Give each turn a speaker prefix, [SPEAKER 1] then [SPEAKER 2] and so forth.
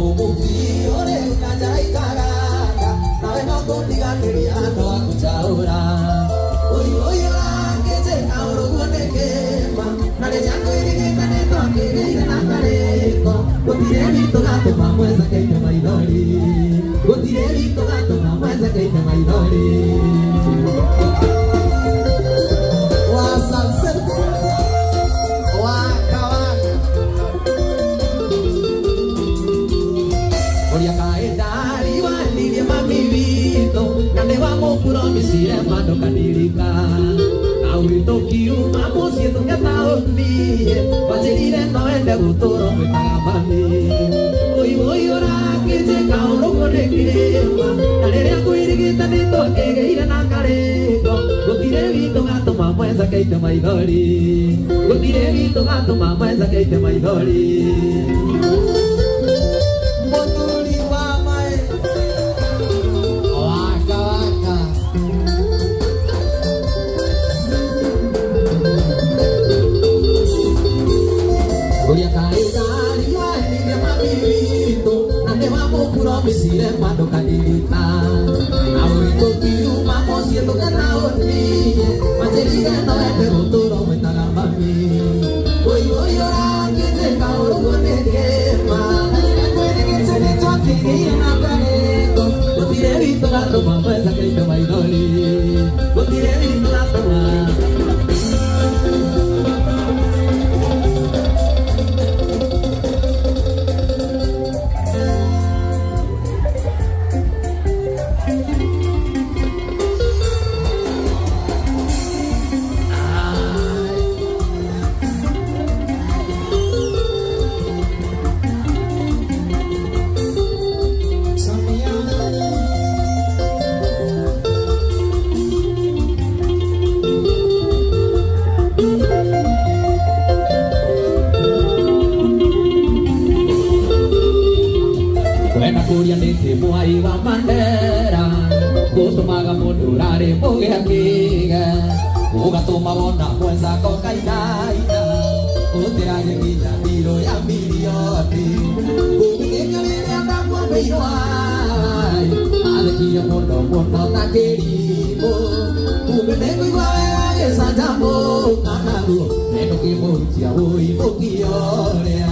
[SPEAKER 1] Mũmũ biũ rĩu na njaikaraga nawe no kũndiganĩria andũ a kũnjaũra. Ũi ũi ũrakĩnjĩka ũrũguo nĩ kĩma na rĩrĩa ngwĩrigĩte nĩ twakĩgĩire na karĩko. Gũtirĩ witũ gatũma mwenzekeite maithori, gũtirĩ witũ gatũma mwenzekeite maithori.
[SPEAKER 2] Wa Sunset, waka waka.
[SPEAKER 1] Ũrĩa kaĩ ndariwanirie mami witũ na nĩ wamũpromisire ma ndũkandirika. Kaũhĩtũkiuma mũciĩ tũgetaũniĩ wanjĩrire no ende gũtũra ũmwĩtaga mami. Ũi ũi ũrakĩnjĩka ũrũguo nĩ kĩma na rĩrĩa ngwĩrigĩte nĩ twakĩgĩire na karĩko. Gũtirĩ witũ gatũma mwenzekeite maithori, gũtirĩ witũ gatũma mwenzekeite maithori.
[SPEAKER 2] Mũthuri wa mae, waka waka.
[SPEAKER 1] Ũrĩa kaĩ ndariwanirie mami witũ na nĩ wamũpromisire ma ndũkandirika. Kaũhĩtũkiuma mũciĩ tũgetaũniĩ wanjĩrire no ende gũtũra ũmwĩtaga mami. Ũi ũi ũrakĩnjĩka ũrũguo nĩ kĩma na rĩrĩa ngwĩrigĩte nĩ twakĩgĩire na karĩko. Gũtirĩ witũ gatũma mwenzekeite maithori, gũtirĩ witũ gatũma.
[SPEAKER 2] Samia.
[SPEAKER 1] Kwenda kũria nĩkĩ mwai wa Mandera gũtũmaga mũndũ ũrarĩ mũgĩ akĩge, ũgatũma wona mwenzako kainaina ũtĩrage nginya ndirũ ya mirioni. Ũgĩthĩnio rĩrĩa ndakwambĩirwo ai athekirie mũno mũno ta kĩrimũ. Kumbe nĩngũigua wega gĩcanjamũka naguo nĩndũkĩmũrutia ũimũkio ũrĩa.